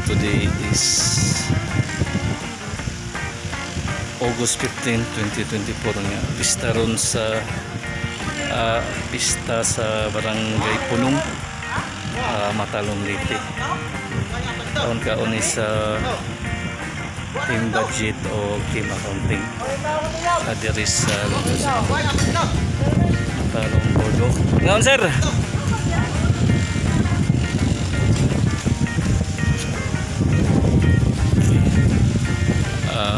Today is August 15, 2024 nga pista ron sa pista sa Barangay Punong, Matalom, Leyte. Kaon kaon ni sa team budget o team accounting diri sa Matalom Boardwalk. Ngaon, sir?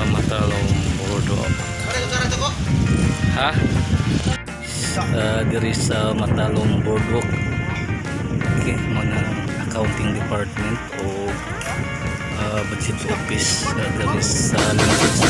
Matalom Boardwalk. Ha? Diri sa Matalom Boardwalk. Okay, mga accounting department o budget office diri sa lungsod sa